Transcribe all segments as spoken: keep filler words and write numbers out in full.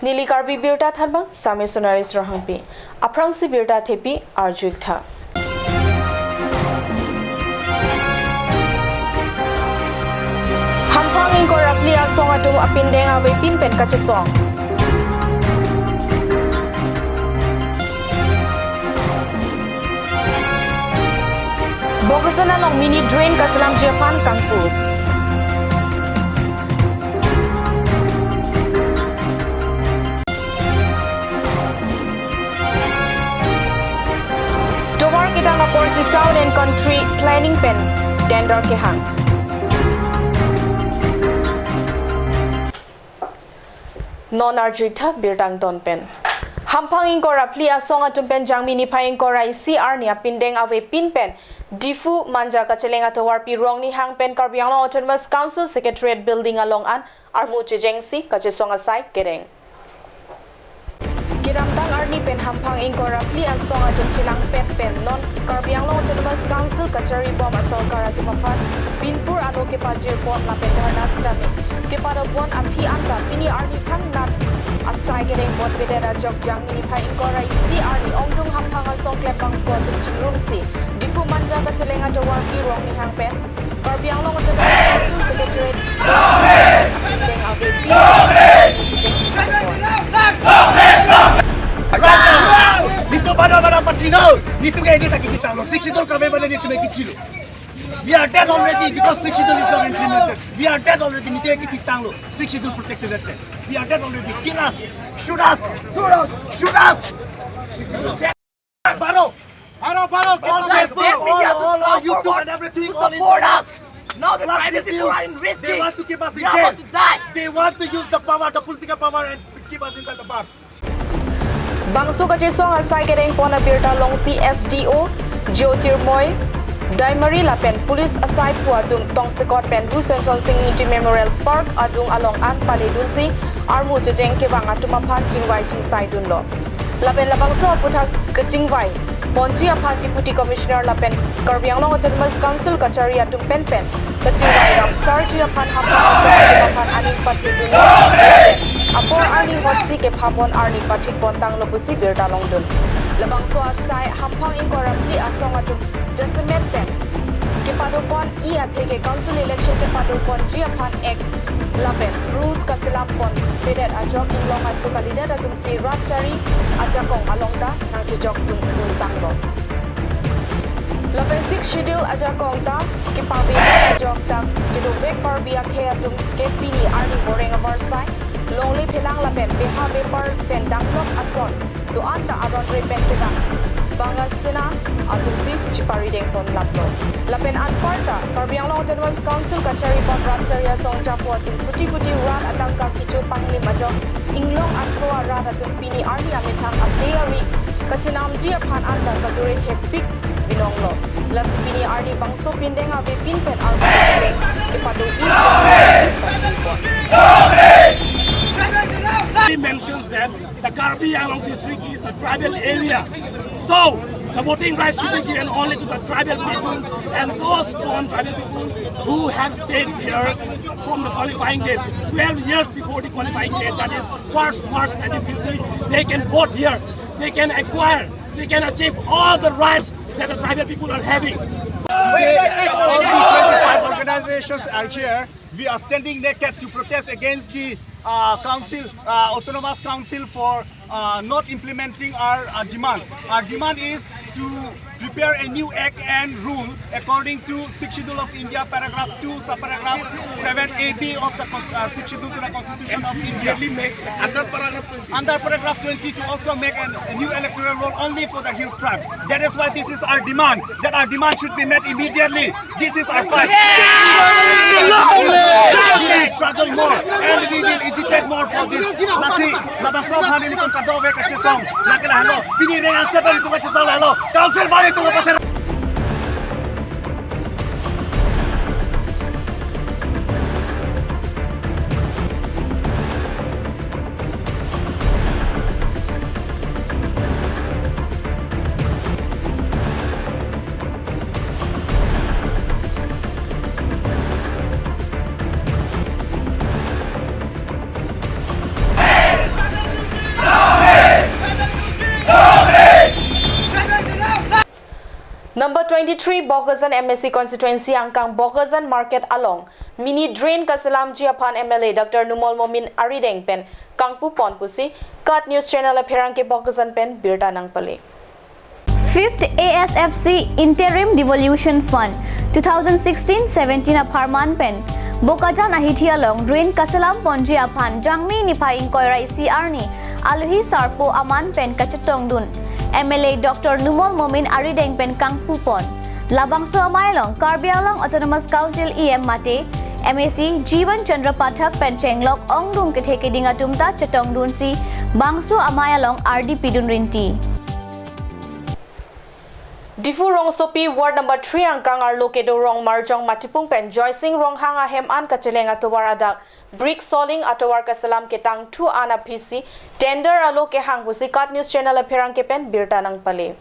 Neli Karbi Birta thanbang Sami Sonaris Rohangpi. Aphrangsi birta thepi arju-ik tha. Hamphang ingkoi ra phli asong atum apindeng avepin pen kachesong. Bokajan along mini drain kaselamji aphan kangpu. Tovar kedang aporsi Town and Country Planning pen tender kehang. Non arju-ik tha birta angton pen. Hamphang ingkoi ra phli asong atum pen Jangmi niphai ingkoi ra isi arni apindeng avepin pen Diphu Manja kacheleng atovarpi Rongnihang pen Karbi Anglong Autonomous Council Secretariat Building along an armu chejengsi kachesong asai kedeng. Kedamtang arni pen hamphang ingkoi ra phli asong atum chelangpet pen non Karbi Anglong Autonomous Council kachari bom asorkar atum aphan binpur alo kepajirpon lapen dharna sitame kepadopon aphi anta pini arni thangnat asai kedengpon bedet ajok Jangmi niphai ingkoi ra isi arni ongdung hamphang asong klembangpo atum chingrumsi Diphu Manja kacheleng atovarpi Rongnihang pen Karbi Anglong Autonomous Council Secretariat Building avepin pen armu chejeng. Nitum bana bana pachino, nitum ke ini sakit kita lo, Sixth Schedule kami bana nitum ke kecil. We are dead already because Sixth Schedule is not implemented. We are dead already, nitum ke kita lo, Sixth Schedule protected area. We are dead already. Kill us, shoot us, shoot us, shoot us. Baro, baro, baro, all Guys, Facebook, let me all, just all, all come YouTube forward and everything, to all support Instagram. Us. Now the Plus tribal this people news, are in risk. They want to keep us in They are jail. About to die. They want to use the power, the political power, and keep us inside the bar. Bangso kachesong asai kedengpon abirta longsi S D O Jyotirmoy Daimari lapen police asai pu atum tongsekot pen Ru Semson Sing Unity Memorial Park adung along an paledunsi armu chejeng kevang atum aphan chingvai chingsaidunlo. Lapen labangso aputhak kachingvai ponji aphan Deputy Commissioner lapen Karbi Anglong Autonomous Council kachari atum penpen kachingvai rapsarji aphan hamphang asong atum aphan aning pathikdun apor arni hotsi kepapon arni pathikpon tanglo pusi birta longdun. Labangso asai hamphang ingkoi ra phli asong atum jasemet pen kepadopon-i athe ke council election kepadoponji aphan ek lapen rules kaselam pon bedet ajok inglong aso kalidet atumsi rat chari ajakong along ta nangchejokdun tanglo. Lapen Sixth Schedule ajakong ta kepave ajok ta kedovek Karbi akhei atum ke pini arni boreng avarsai longle phelang lapen beha bepar pen danglok ason do-an ta aron re pen kedang bangla sena atumsi chipari dengpon laplo. Lapen anparta Karbi Anglong Autonomous Council kachari bom rat chari asong japo atum kuti kuti rat atangka kecho panglim ajok inglong aso arat atum pini arni amethang ape ari kachinamji aphan anta kadure thepik binonglo. Lasi pini arni bangso pindeng avepin pen armu chejeng kepado-i kachipon. He mentions that the Karbi Anglong district is a tribal area. So, the voting rights should be given only to the tribal people and those non-tribal people who have stayed here from the qualifying date, twelve years before the qualifying date, that is first March nineteen fifty, they can vote here, they can acquire, they can achieve all the rights that the tribal people are having. All the twenty-five organizations are here. We are standing naked to protest against the uh, council, uh, autonomous council for uh, not implementing our uh, demands. Our demand is to prepare a new act and rule according to Sixth Schedule of India, paragraph two, subparagraph seven A B of the Cons- uh, Sixth Schedule to the Constitution of India. Immediately make under paragraph twenty. Under paragraph twenty to also make an, a new electoral roll only for the Hills tribe. That is why this is our demand, that our demand should be met immediately. This is our fight. We will struggle more and we will agitate more for this. Lasi, labangso aphan ilitum kadokave kachesong lake lahelo. Pini reng anse pen ilitum kachesong lahelo. Council bari ilitum pasar. Number twenty-three Bokajan M A C constituency angkang Bokajan Market along mini drain kaselamji aphan M L A Doctor Numal Momin arideng pen kangpupon pusi KAT News Channel apherangke Bokajan pen birta nangpale. Fifth A S F C Interim Devolution Fund two thousand sixteen seventeen apharman pen Bokajan ahithi along drain kaselam ponji aphan Jangmi niphai ingkoi ra isi arni alohi sarpo aman pen kachetongdun M L A Doctor Numal Momin arideng pen kangpupon. Labangso amei along Karbi Anglong Autonomous Council E M mate M A C Jiwan Chandra Pathak pen chenglok ongdung kethe keding atum ta chetongdunsi bangso amei along ardi pidun rinti. Diphu rongsopi ward number three angkang arlo kedo Rongmarjong Matipung pen Joysing Ronghang ahem an kacheleng atovar adak brick soling atovar kaselam ketangthu an aphisi tender alo kehang pusi KAT News Channel apherangke pen birta nangpale.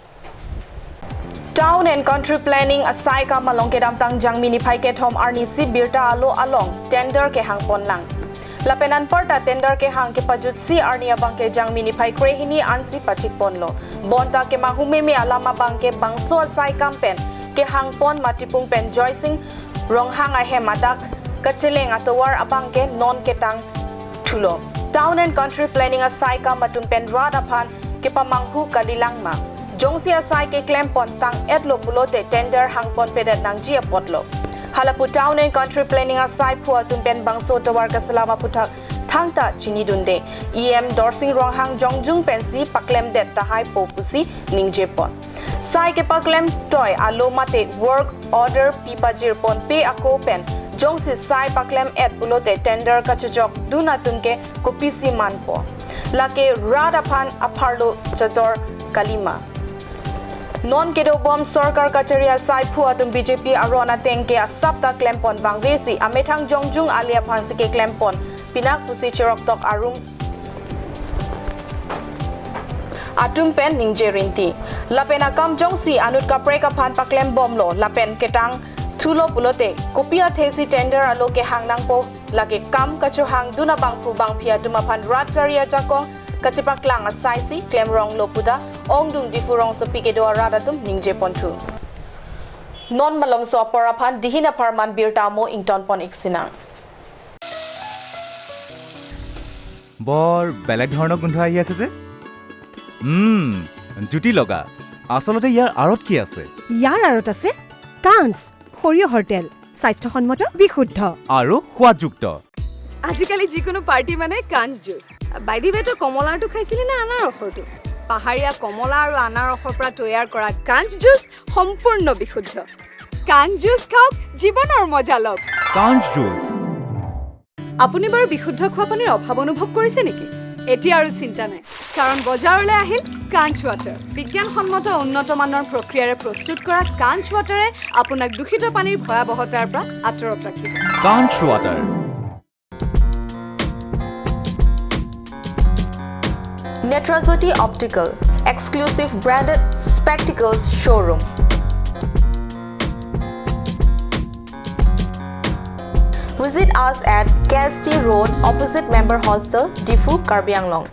Town and Country Planning asai kam along kedamtang Jangmi niphai kethom arnisi birta alo along tender kehang ponlang. Lapen anparta tender kehang kepajutsi arni abangke Jangmi niphai krehini ansi pathik ponlo. Bonta kemanghu meme alam abangke bangso asai kam pen kehang pon Matipung pen Joysing Ronghang ahem adak kacheleng atovar abangke non ketangthulo. Town and Country Planning asai kam atum pen rat aphan kepamanghu kalilang ma. Jongsi asai keklem pon tang-etlo pulote tender hang ponpedet nangji apotlo. Halapu Town and Country Planning asai phu atum pen bangso tovar kaselam aphuthak thangta chinidunde. E M Dorsing Ronghang jongjung pensi paklemdet tahai po pusi ningje pon. Sai kepaklem toi alo mate work order pipajir ponpe ako pen jongsi sai paklem-et pulote tender kachojokdun atum ke kopisi manpo. Lake rat aphan apharlo chojor kalima. Non kedobom sorkar kachari asai phu atum B J P aron ateng ke asap ta klem pon bangvesi amethang jongjung ale aphansi keklem pon pinak pusi chiroktok arum atum pen ningje rinti. Lapen akam jongsi anut kaprek aphan paklem bomlo lapen ketangthulo pulote kopi athesi tender alo kehang nangpo, lake kam kachohangdun abangphu bangphi atum aphan rat chari ajakong kachepaklang asaisi klemronglo puta ongdung Diphu rongsopi kedo arat atum ningje ponthu. Non malomso apor aphan dihin apharman birta amo ington pon iksinang. বৰ বেলেগ ধৰণৰ গোন্ধ আহি আছে যে। উম, জুতি লগা। আচলতে ইয়াৰ আঁৰত কি আছে? ইয়াৰ আঁৰত আছে কাঞ্চ, সৰিয়হৰ তেল, স্বাস্থ্যসন্মত, বিশুদ্ধ। আৰু সোৱাদযুক্ত। আজিকালি যিকোনো পাৰ্টি মানে কাঞ্চ জুচ। বাই দি ৱে, তই কমলাৰটো খাইছিলি নে আনাৰসৰটো? পাহাৰীয়া কমলা আৰু আনাৰসৰ পৰা তৈয়াৰ কৰা কাঞ্চ জুচ সম্পূৰ্ণ বিশুদ্ধ। কাঞ্চ জুচ খাওক, জীৱনৰ মজা লওক। কাঞ্চ জুচ। আপুনি বাৰু বিশুদ্ধ খোৱা পানীৰ অভাৱ অনুভৱ কৰিছে নেকি? এতিয়া আৰু চিন্তা নাই, কাৰণ বজাৰলৈ আহিল কাঞ্চ ৱাটাৰ। বিজ্ঞানসন্মত উন্নত মানৰ প্ৰক্ৰিয়াৰে প্ৰস্তুত কৰা কাঞ্চ ৱাটাৰে আপোনাক দূষিত পানীৰ ভয়াৱহতাৰ পৰা আঁতৰত ৰাখিব। কাঞ্চ water. Netrajyoti Optical, exclusive branded spectacles showroom. Visit us at K S T Road, opposite Member Hostel, Diphu, Karbi Anglong.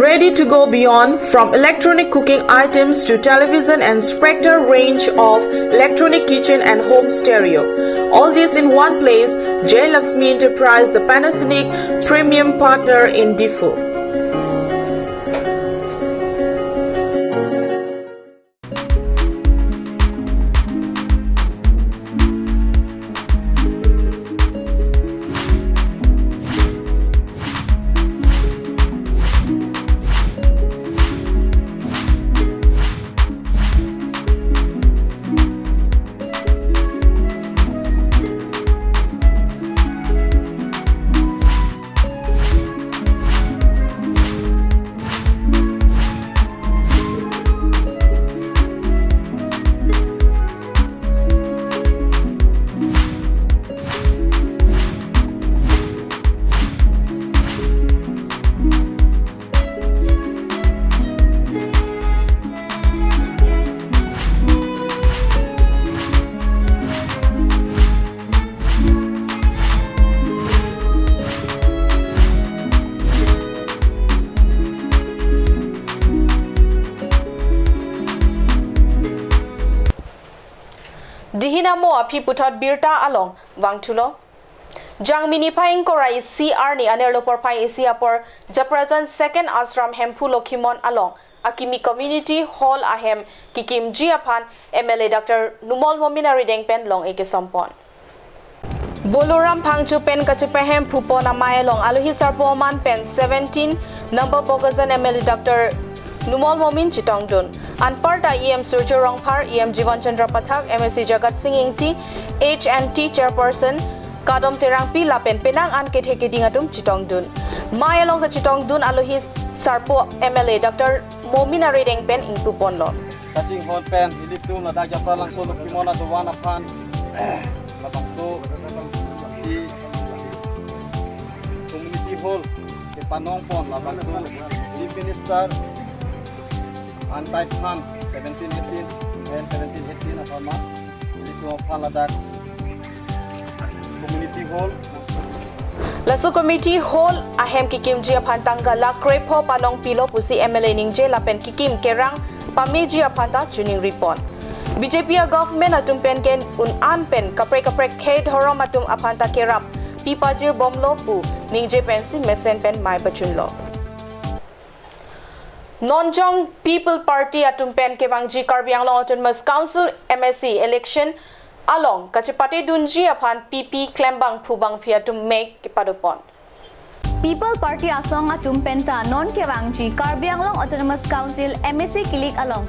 Ready to go beyond, from electronic cooking items to television and spectator range of electronic kitchen and home stereo. All this in one place, Jay Lakshmi Enterprise, the Panasonic premium partner in Diphu. Dihin amo aphi puthot birta along vangthulo. Jangmi niphai ingkoi ra isi arni anerlo porphai isi apor Japrajan Second Ashram Hemphu Lokhimon along akimi community hall ahem kikimji aphan M L A Doctor Numal Momin arideng pen long-e kesompon. Bolaram Phangcho pen kachepahemphupon amei along alohi sarpo aman pen seventeen number Bokajan M L A Doctor Numal Momin chetongdun. Anparta E M Surjya Rongphar, E M Jivan Chandra Pathak, M A C Jagat Sing Ingti, H and T Chairperson Kadom Terangpi lapen penang an kethe keding atum chetongdun. Mei along kachetongdun alohi sarpo M L A Doctor Momin arideng pen ingpuponlo. Kachinghon pen ilitum ladak Japralangso Lokhimon adovan aphan labangso si community hall kepanongpon labangso Chief Minister antai aphan seventeen eighteen, then seventeen eighteen aphan ma ilitum aphan ladak community hall. Laso community hall ahem kikimji aphan tangka lakh krepho panongpilo pusi M L A ningje lapen kikim kerang pameji aphan ta chiningripon. B J P a government atum pen ke un-an pen kaprek kaprek khei dhorom atum aphan ta kerap pipajirbomlo pu ningje pensi mesen pen mei pachunlo. Nonjong People Party atum pen kevangji Karbi Anglong Autonomous Council M A C election along kachepatedunji aphan P P klembangphu bangphi atum mei kepadopon. People Party asong atum penta non kevangji Karbi Anglong Autonomous Council M A C kilik along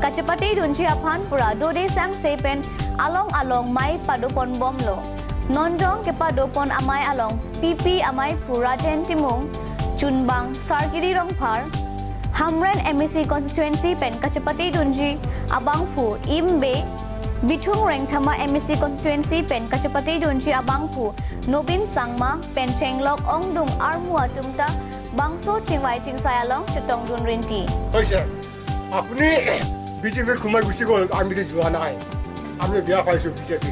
kachepatedunji aphan pura dode sangse pen along along mei padoponbomlo. Nonjong kepadopon amei along P P ameiphu Rajen Timung, chunbang Sarkiri Rongphar, Hamren M A C constituency pen kachepatedunji abangphu Im Bey, Bithung Rengthama M A C constituency pen kachepatedunji abangphu Nobin Sangma pen chenglok ongdung armu atum ta bangso chingvai chingsai along chetongdun rinti. হৈছে। আপুনি বিজেপিৰ কোমাই গুচি গ'ল, আমিতো যোৱা নাই, আমি বেয়া পাইছোঁ বিজেপি।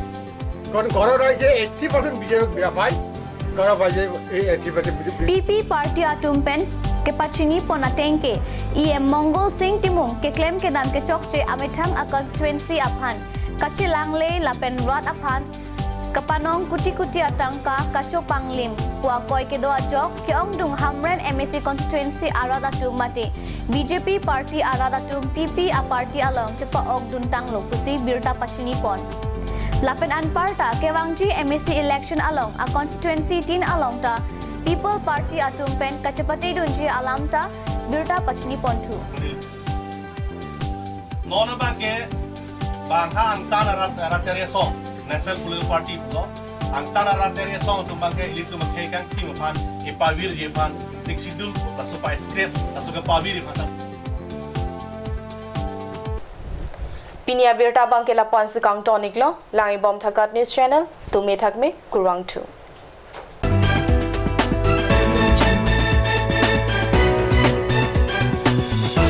কাৰণ ঘৰৰ ৰাইজে এইটি পাৰ্চেণ্ট বিজেপিক বেয়া পায়, ঘৰৰ ৰাইজে এই eighty percent BJP. P P party atum pen kepachinipon ateng ke E M Mongol Sing Timung keklem kedam kechokche amethang a constituency aphan kachelangle lapen rat aphan kapanong kuti kuti atangka kachopanglim pu akoi kedo ajok ke-ongdung Hamren M A C constituency arat atum mate B J P party arat atum P P a party along chepa-okdun tanglo pusi birta pachinipon. Lapen anparta kevangji M A C election along a constituency tin along ta People Party atum pen kachepatedunji alam ta birta pachiniponthu. Non abang ke bang ha angtan arat, arat chari asong National Political Party lo. Angtan arat chari asong atum abang ke ilitum akhei kangthim aphan kepavirji aphan Sixth Schedule laso pa script laso kepavir aphan ta. Pini abirta abang ke lapu-ansi kangton-iklo, lang-ibom tha KAT News Channel, tumi thakme, kurvangthu.